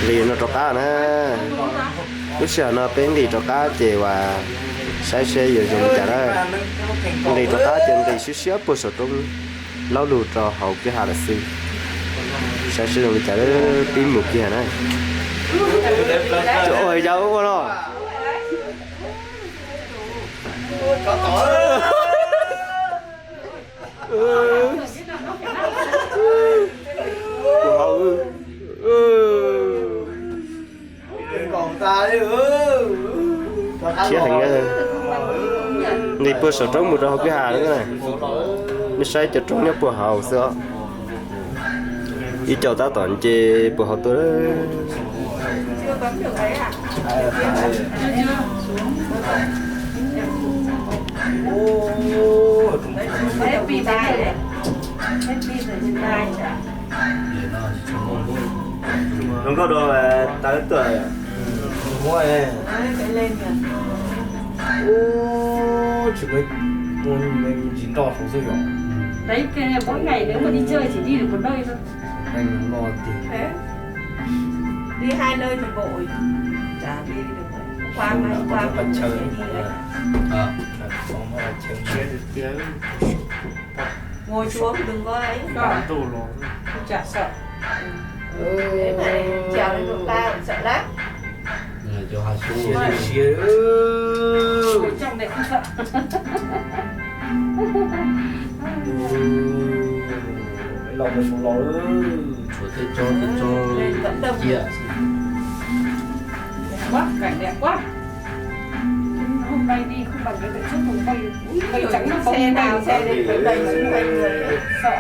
Nqis no rov qab na. Lub sij hawm no peb nqis rov qab ces uas saib seb yuav zoo li cas na. Nqis rov qab ces nqis siab siab puag saum roob laub lug rau hauv kwj ha lawm xwb. Saib seb zoo li cas, pib mus kiag na. Ua yau ua no. Thiab heev, nqis puag saum roob mus rau hauv kwj ha na. Nej saib cov roob nyob puag hauv xwb os. Ib co tab tom nce puag hauv tuaj. Zoo nkauj dua tawv tuaj. Tsis muaj ntsis nroj saud xwb yom. Đi hai nơi thì vội. Chả đi được. Qua mai qua mai đi đấy. Ngồi xuống đừng có ấy. Chả sợ. Cái này chèo lên độ cao sợ lắm. Siab siab. Ngồi trong này không sợ. Los mus sum los. Tshuav tej tsob tej tsob ciaj. Đẹp quá, cảnh đẹp quá. Hôm nay đi không bằng cái đợt trước, hôm nay quay trắng nó có xe nào xe đến quay đầy xung quanh người. Sợ.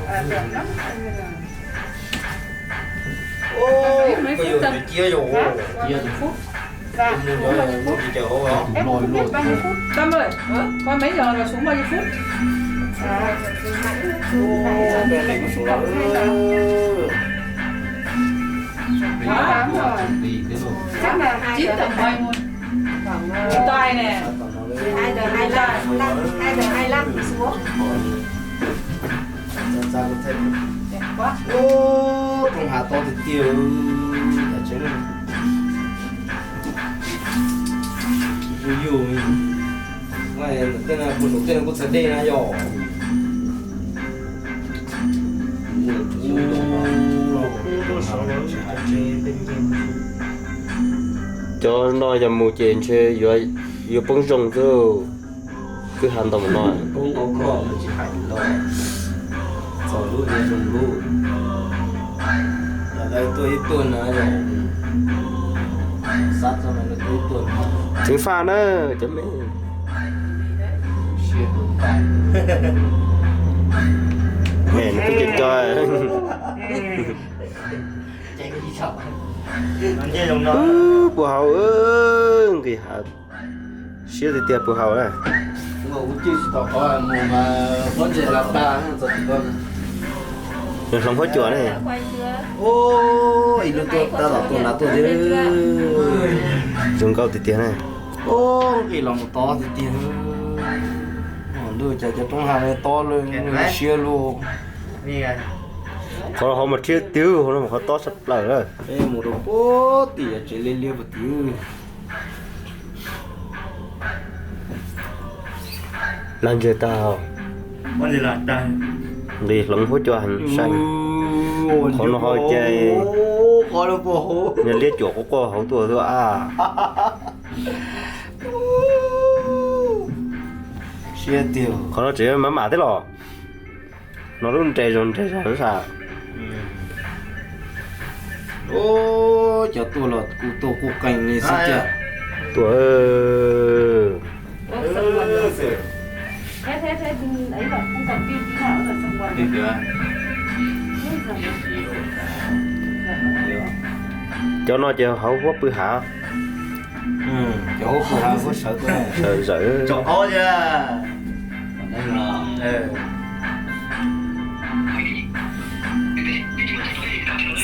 À, đẹp lắm. Ôi, có nhiều cái chia rồi. Hả? Bao nhiêu phút? Dạ, xuống bao nhiêu phút? Em không biết bao nhiêu phút. Tâm ơi, qua mấy giờ là xuống bao nhiêu phút? À, xuống bao nhiêu phút? Đó. Chắc là chín tầm mười. Khoảng, ờ, mười hai giờ hai lăm, hai giờ hai lăm xuống. Ub, rooj hav to tiag tiag, tam tsev. Yus yus, tej no kuj, tej no kuj txawv dej na yom. Cov no yog mus ces ntshe yuav poob zoo xwb. Kwj ha ntau mus no. Poob nkaus koj tsis hais los txog lub zoo lub. Lawv tuaj ib tuaj na yom. Xav txog lawv tuaj ib tuaj na. Tseev faj na cov me. Nws twb co co. Puag hauv, nqis hav siab tiag tiag puag hauv na. Nws hloov huab cua ne. Ib lub tuaj tab tom tuaj na tuaj thiab. Zoo nkauj tiag tiag ne. Nqis los mus tod tiag tiag. Ntuj, cas cov roob hav no tob siab luaj. Qhov hauv mas thiab twg, hauv no mas qhov tob sab plaws na. Peb mus rau puag tim tsev liab liab puag tim. Lag ntseg tag. Nqis hloov huab cua heev sai. Qhov no ho ces nws liab cuam quaj quaj hauv tuaj xwb a. Qhov no tseem mam mam thiab los. No lub nres zog nres zog lub sab. Cov tuaj los kuj tuaj quj qees li xwb tiag. Tuaj. Cov no ces hauv huab pw hav. Sawv zawm.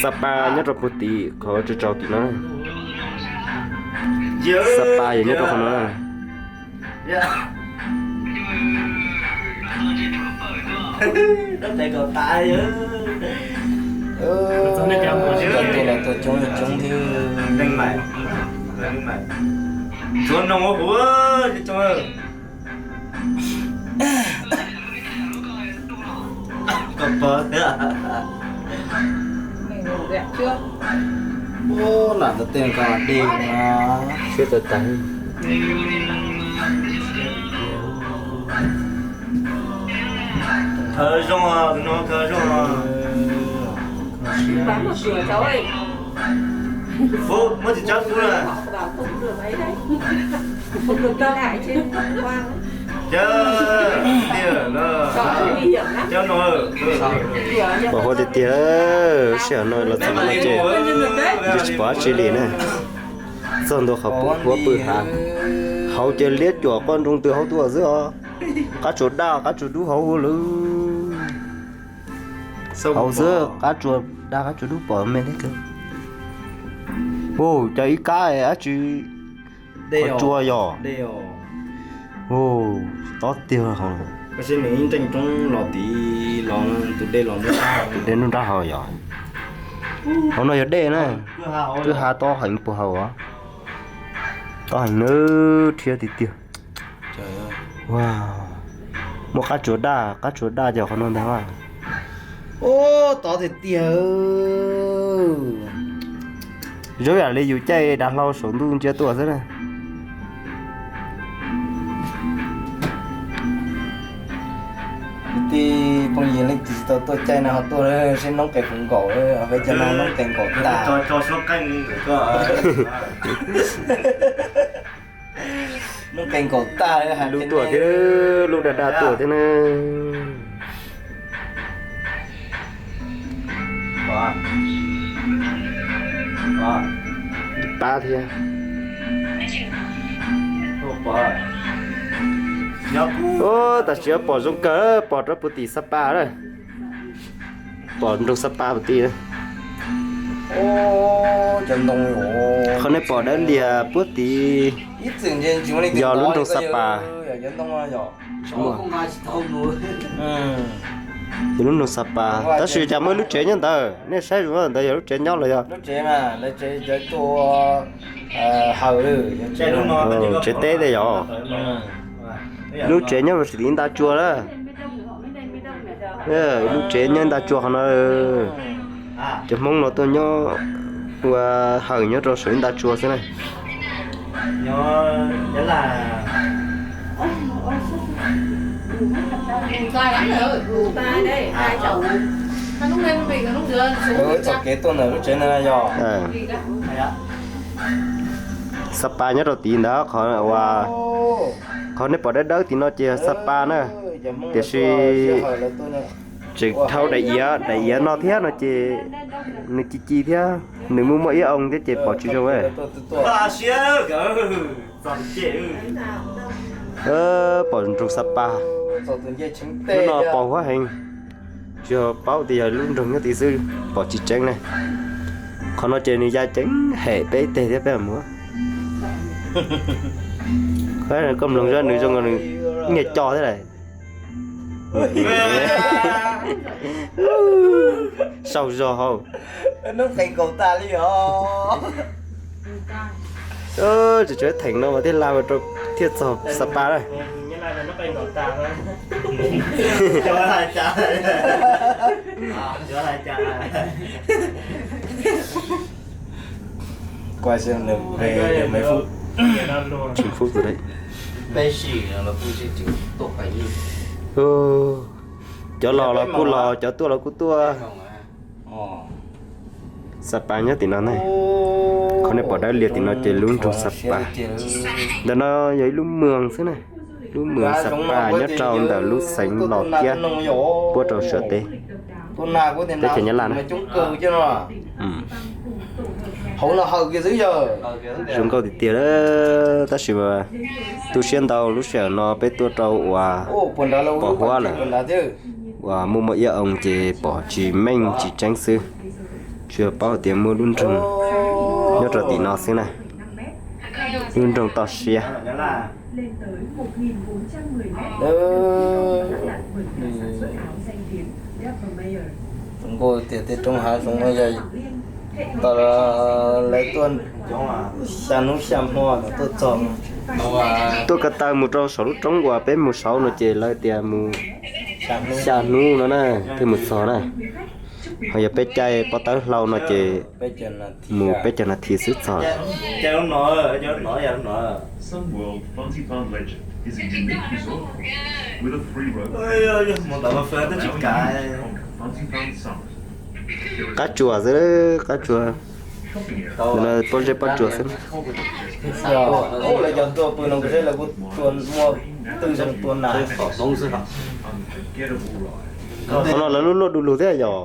Sapa nyob rau puag tim qhov tsaus tsaus tim no. Sapa yog nyob rau qhov no. Tuaj los tuaj coob coob thiab. Ntxuav noog ua huv coob. Lam ntawd tej nkaus dej no. Siab tawv tawv. Khaws zoo, tus no khaws zoo. Muab tis tsawb pub na. Cawb, tiag, cawb no. Pom huab tiag tiag, sij hawm no los txog no ces tsis pom dab tsi li na. Txog ntua qhov huab pw hav, hauv ces liab cuam qoj nroo tws hauv tuaj xwb os. Qab tsuas daj qab tsuas dub hauv lawm. Hauv xwb, qab tsuas daj qab tsuas dub pom me thiab kawg. Ua cas ib kab dab tsi, qhov tsua yog. Ua tob tiag hauv. Tus dej nruj nrab hauv yog. Hauv no yog dej na. Twb ha tob heev puag hauv os. Tob heev na, rhiab tiag tiag. Muaj qab tsuas daj, qab tsuas daj cov qhov no ntag. Ua tob tiag tiag. Zoo yam li yus caij dav hlau saum ntuj ntsia tuaj xwb na. Kwv tij phooj ywg leej twg tsis tau tuaj caij no ho tuaj seb noob qes puas nkaum, peb cov no noob qes nkaum tag. Noob qes nkaum tag, lub tuaj thiab, lub daj daj tuaj thiab na. Pab thiab. Ub, tam sim no pom zoo kawg, pom rau puag tim Sapa lawm. Pom nroog Sapa puag tim. Qhov nej pom dawb lias puag tim yog lub nroog Sapa. Yog lub nroog Sapa, tab sis cas muaj ib lub tsev nyob ntawd, nej saib zoo ntawd yog lub tsev nyob los yog tsev teb tej yog. Lub tsev nyob mas tsis ib nta tsua lawm. Lub tsev nyob ib nta tsua qhov no. Cov Hmoob no tuaj nyob ua hawm nyob rau saum ib nta tsua xwb na. Txoj kev tuaj ntawm lub tsev ntawd yog Sapa nyob rau tim ntawd, qhov uas qhov nej pom dawb dawb tim no ces Sapa na. Tiam sis tseem dhau daim iav, daim iav no thiab no ces nws ci ci thiab, nws muaj muaj iab oo thiab ces pom tsis zoo. Pom nroog Sapa, lub no pos huab heev. Tsis paub tias yog lub nroog nyob tid xwb, pom tsis tseeb ne. Qhov no ces nws ya ceev hem peb teg thiab peb mus. Koj mloog zoj nws zoo nkaus nws nyiag co thiab lawm. Sau zog hauv. Tseem tshuav theem no mas thiaj la mus rau thiaj txog Sapa na. Cov los los kuj los, cov tuaj los kuj tuaj. Sapa nyob tim no ne. Qhov nej pom dawb lias tim no ces lub nroog Sapa. Ntawm no yog ib lub moos xwb na. Lub moos Sapa nyob rau ntawm lub xeev Los Kiab puab rau Suav teb, teb chaws Nyab Laj na. Zoo nkauj tiag tiag, tab sis mas tu siab ntau lub sij hawm no peb tuaj rau uas pos huab lawm, uas muaj muaj iab oo ces pom tsis meej tsis tseeb xwb. Tsuas paub hais tias muaj lub nroog nyob rau tim no xwb na. Lub nroog toj siab. Nkaus tias tej roob hav zoov no yog tau lawv tuaj xya hnub xya hmo no tuaj txog. Tuaj ko taw mus rau saum lub roob uas peb mus saud no ces lawv tias mus xya hnub no na thiaj mus txog na. Ho yog peb caij pob tawb hlau no ces mus peb caug nas this xwb txog. Qab tsuas xwb, qab tsuas. Pob zeb pob tsuas xwb. Lawv cov tuaj pw no kuv saib lawv kuj tuaj muaj twj zoo tua nas. Qhov no lawv lub luaj du lug thiab yog.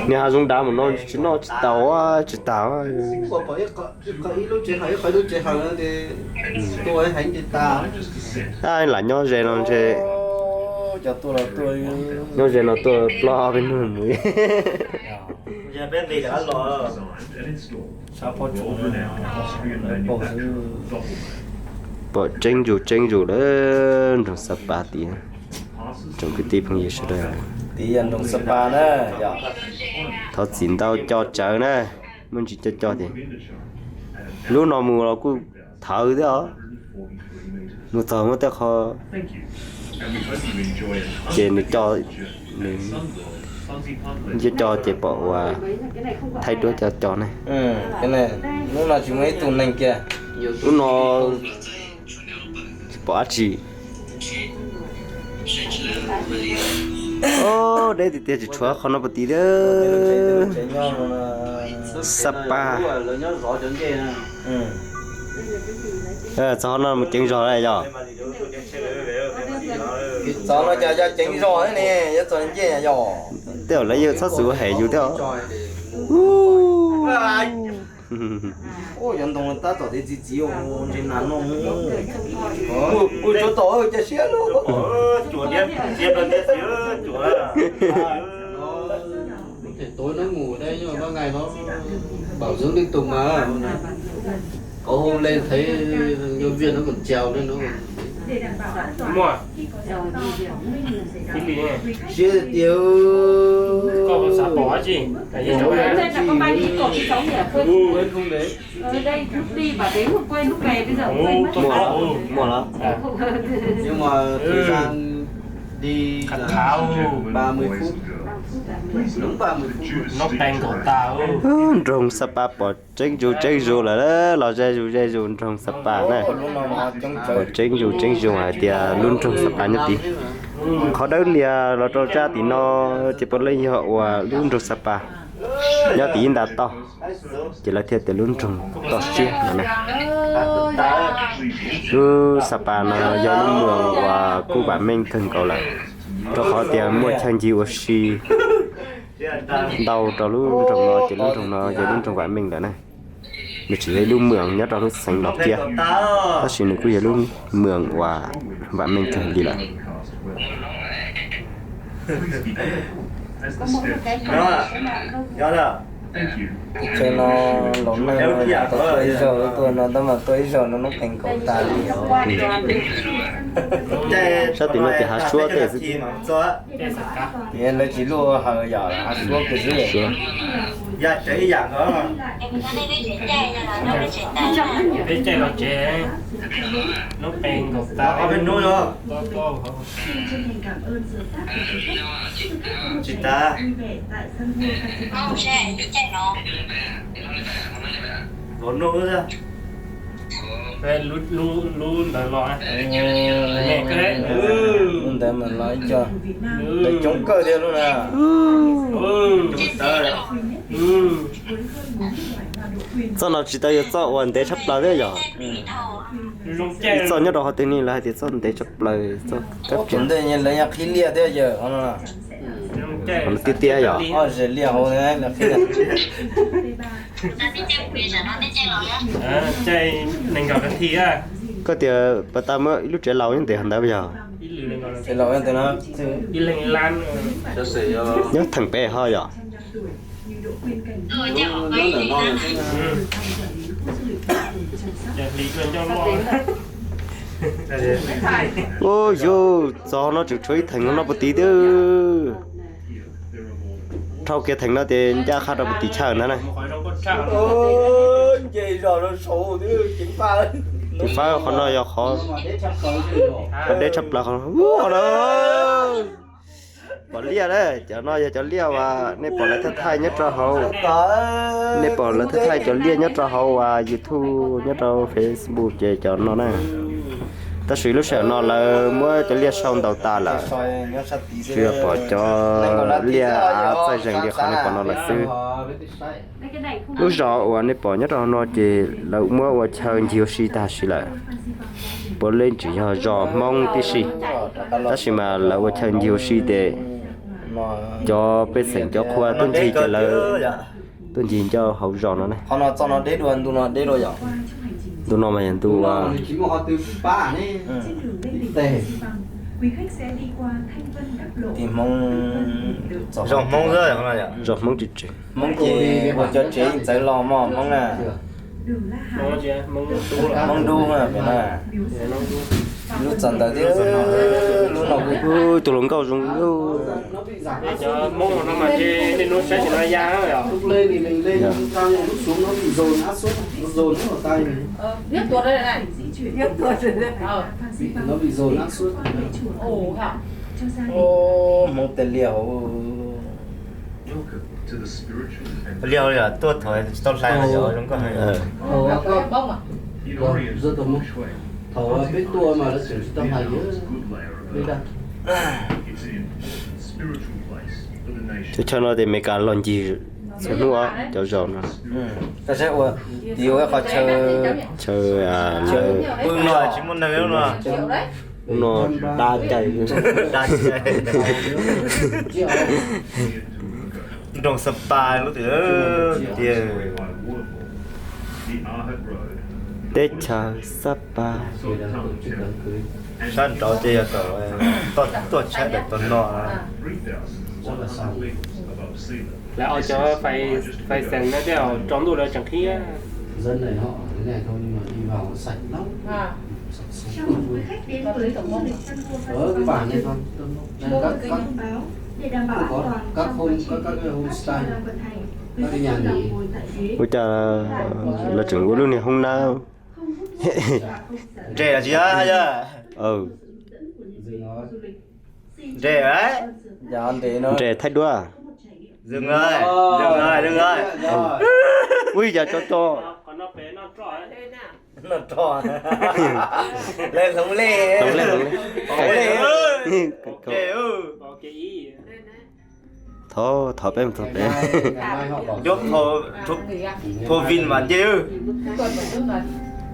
Niag hav zoov dav mus no tsis noj tsis tau, tsis tas. Lam nyob ze no ntshe, nyob ze no tuaj ploj peb nug mus. Pom tseeb zus tseeb zus lawm nroog Xab Pas tid, tsoom kwv tij phooj ywg sawv daws. Thov txim ntau co tsawv na, muaj ntsis co co tias lub no mus los kuj thawv thiab os. Mus txog muaj tej qho ces nws co, nws co co ces pom uas thaij duab co co ne. Lub no tsis pom dab tsi. Deb tiag tiag tsis tshuav qhov no puas tid thiab. Xab Pas. Txog qhov no mus ceev zog lawm yog. Txog no cas yog ceev zog ne, yuav txog ncej yog. Tej zaum lawv yeej txhob txwm ua hem yus thiab os. Ua cov ntoo tab tom txiv txiv ua ntsej nas no. Ua tsuav tom cas siab lug. Tus no mus đây nhưng mà ban ngày nó bảo dưỡng liên tục mà. Có hôm lên thấy nhân viên nó còn trèo lên nó còn Siab tiag. Con có xả bỏ chứ? Tại vì cháu bé. Hôm nay là con mang đi cột cho cháu nhỉ? Quên không đấy. Ờ, đây, lúc đi bảo đến hôm quên, lúc về bây giờ quên mất. Muaj lawm. Nhưng mà thời gian đi là ba mươi phút. Đúng ba mươi phút. Nroog Xab Pas pom tseeb zus tseeb zus lawm, los ze zus ze zus nroog Xab Pas na. Pom tseeb zus tseeb zus hais tias lub nroog Xab Pas nyob tid. Qhov dawb lias los rau sab tim no ces puav leej yog uas lub nroog Xab Pas nyob tim ib nta toj, ces lawv thiaj tias lub nroog toj siab no na. Lub Xab Pas no yog lub moos uas kuj vam meej kawg nkaus lawm, rau qhov tias muaj chaw ncig ua si ntau rau lub nroog no, ces lub nroog no yog lub nroog vam meej lawm na. Nws tsis yog ib lub moos nyob rau lub xeev Los Kiab, tab sis nws kuj yog lub moos uas vam meej kawg li lawm. Chaw no los neeg no tau tuaj ib zaug, tuaj no tab mas tuaj ib zaug no noob qee nkaus tas li. Sab tim no ces hav suab tej xwb. Lawv tsis luaj hav yom, hav suab kiag xwb. Peb caij los tsev, noob qee nkaus tas. Tsis tas. Los nug. Lub ntawd los, lub ntawd mas los ib co, lawv coob kawg thiab lub na. Txoj no tsis tau yog txoj uas ntev tshaj plaws thiab yog. Ib txoj nyob rau qhov twg ne lawv hais tias txoj ntev tshaj plaws, txoj kab ntej lawv nyob qhib liaj thiab yawg. Qhov no tiag tiag yog. Ob ze liaj hauv. Koj tias pas tas muaj ib lub tsev laus nyob ntev hov ntawd yog? Nyob theem pem ho yom? Ub, yus txog no tseem tshuav ib theem no puag tid twb. Dhau kiag theem no ces ncaj qha rau puag tim chaw ntag na. Ceev faj, qhov no yog qhov deb tshaj plaws, qhov no. Ub, qhov no. Pom liaj na, cov no yog cov liaj uas nej pom lawv thaij thaij nyob rau hauv, nej pom lawv thaij thaij cov liaj nyob rau hauv uas YouTube nyob rau Facebook ces cov no na. Tab sis lub sij hawm no lawv muab cov liaj sau ntaus tas lawm, tsuas yog pom cov liaj av txaij zeeg li qhov nej pom no lawm xwb. Lub zos uas nej pom nyob rau hauv no ces lawv muab ua chaw ncig ua si tag si lawm. Puav leej tseem yog zos Hmoob tib si, tab sis mas lawv ua chaw ncig ua si ces cov pej xeem cov qhua tuaj ncig ces lawv tuaj ncig ncauj hauv zos no ne. Ntu no mas yog ntu ua zos Hmoob tsev tsev. Hmoob ces ua cov tsev ntxawv los mog Hmoob na. Hmoob Dub na, lub txog ntawd thiab, lub no kuj tus hluas nkauj zoo. Cov Hmoob no mas nej hnub saib tsis no ya. Hmoob tej liaj hauv. Liaj tuaj thaum tsis tau hlais los yog zoo nkauj heev. Thaum peb tuaj mas lawv tseem tsis tau hlais li. Cov chaw no ces Meskas los ncig txhua hnub cov zos no. Tiv ua qhov chaw, chaw pw no tsis muaj neeg no. Hnub no da cai, da cai. Nroog Xab Pas lub twg tiag. Teb chaws Xab Pas. Sab nraud ces yog tom tuaj tshaib daim tom no. Lawv ua cov fais xeem no tej zaum tsaus ntuj lawv tseem qhib. Ua cas lawv tseem ua lub niag hoob nab. Nres los tsis yog. Nres, nres thaij duab. Ui, cas tso tso. Hloov lej, hloov lej. Thov, thov peb, thov peb. Pho vin mas nce.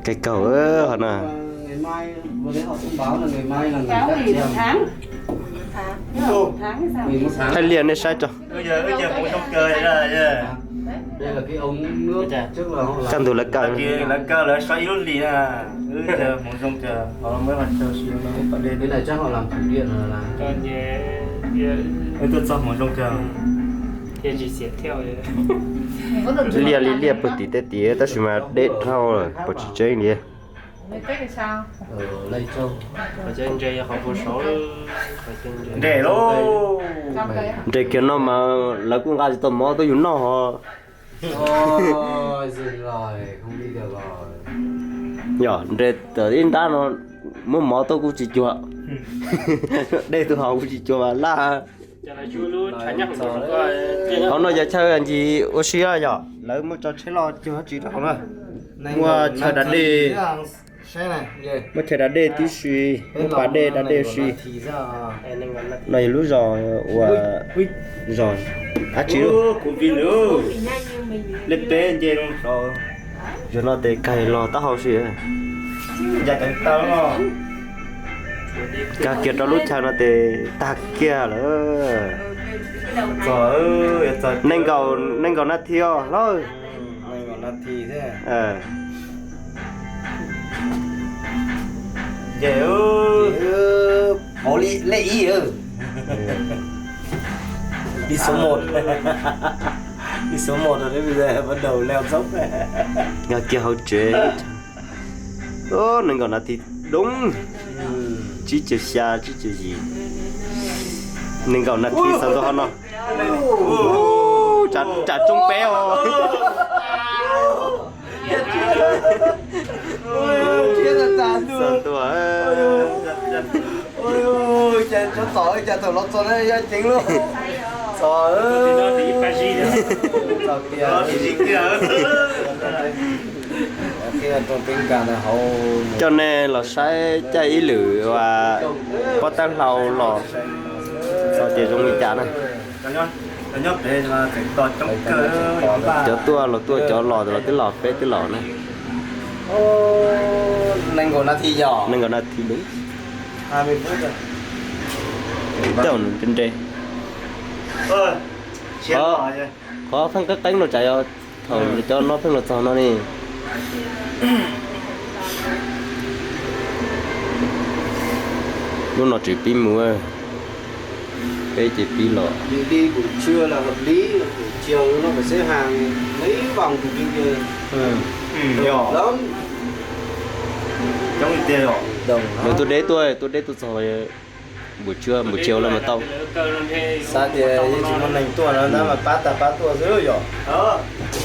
Kev kaug qhov no. Thaij liaj nej saib tso. Kaj ntug lawv kaw. Lawv kaw lawv so ib lub hlis na. Tuaj txog hmoov zoo kawg. Liaj li liaj puag tim tej tid tab sis mas deb dhau lawm puas tsis tseeb li. Nres lauj. Nres kiag no mas lawv kuj nqa tsis tau mov tuaj yus noj ho. Yog nres tawm ib nrab no muab mov tuaj kuj tsis cuag. Dej tuaj haus kuj tsis cuag mas laj. Hauv no yog chaw ncig ua si yog lawv muab tso tsheb loj cuag dab tsi rau hauv na. Muaj chaw da dej, muaj chaw da dej tib si, muaj pas dej da dej ua si. No yog lub zos uas zos dab tsi lub. Lej peb nce, zos no tes kag los taub hau si. Kag kiag rau lub chaw no tes tag kiag lawm. Nees nkaum, nees nkaum nas this os lawm. Ces hauv li lej ib, đi số một, đi số một rồi đấy, bây giờ bắt đầu leo dốc. Nkag kiag hauv tsev, nees nkaum nas this Doob, tsib caug xya, tsib caug yim, nees nkaum nas this xav ntua qhov no. Tsam tsoob peb os. Xav ntua. Cas thaum los txog na yog ceev lub txog. Coj nej los saib caij ib lwm pob tawb hlau los txog tias zoo li cas na. Cov tuaj los tuaj, cov los los twb los, peb twb los na. Nees nkaum nas this yog, nees nkaum nas this doob. Tau nws nre nre. Qhov pheej qeeb qeeb no tsam yog thaum cov no pheej los txog no ne. Lub no tseem pib mus, peb ces pib los. Lawv tuaj deb tuaj, tuaj deb tuaj txog, npus tshiab npus tshiab lawm mas tau. Xav tias yeej tsis muaj neeg tuaj no tab mas pab tag pab tuaj xwb yom.